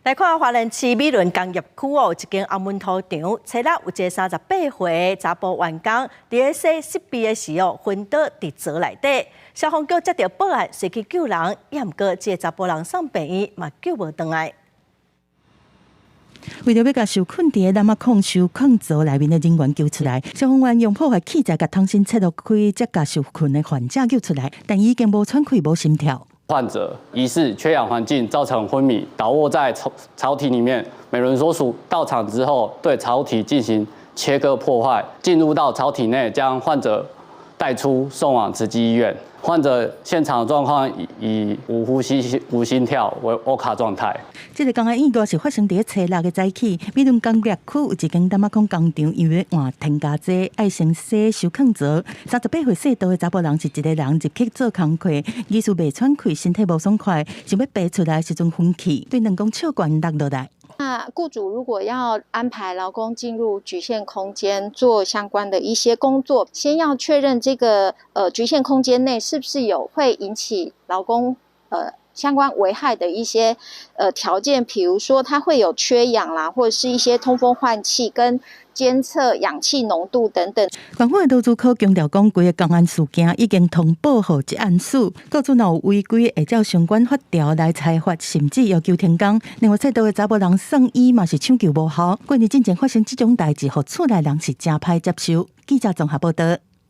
來看花蓮市美崙工業區哦，一間紅毛塗場，初六有一个38歲查埔員工，佇咧洗設備的時候昏倒佇槽內底，消防局接著報案，隨去救人，也毋過這个查埔人送病院嘛救無轉來。為著欲共受困佇個湳仔礦受礦槽內面的人員救出來，消防員用破壞器材共桶身切落開，才共受困的患者救出來，但已經無喘氣、無心跳。患者疑似缺氧環境造成昏迷，倒臥在槽體裡面。美崙所署到場之後，對槽體進行切割破壞，進入到槽體內，將患者帶出送往慈濟醫院。患者現場狀況已無呼吸、無心跳，為 OHCA 狀態。這個工安意外是發生佇初六的早起，美崙工業區有一間湳仔礦工廠，因為換添加劑，愛先洗收礦槽。38歲姓杜的查埔人是一个人入去做工課，疑似袂喘氣，身體無爽快，想欲爬出來時陣昏去，對2公尺懸落落來。那雇主如果要安排勞工進入局限空間做相關的一些工作，先要確認這個局限空間內是不是有會引起勞工相關危害的一些條件，譬如說它會有缺氧啦，或者是一些通風換氣跟監測氧氣濃度等等。縣府的勞資科強調講，規个工安事件已經通報予職安署，雇主若有違規，會照相關法條來裁罰，甚至要求停工。另外，姓杜的查埔人送醫嘛是搶救無效。過年進前發生這種代誌，予厝內人是誠歹接受。記者綜合報導。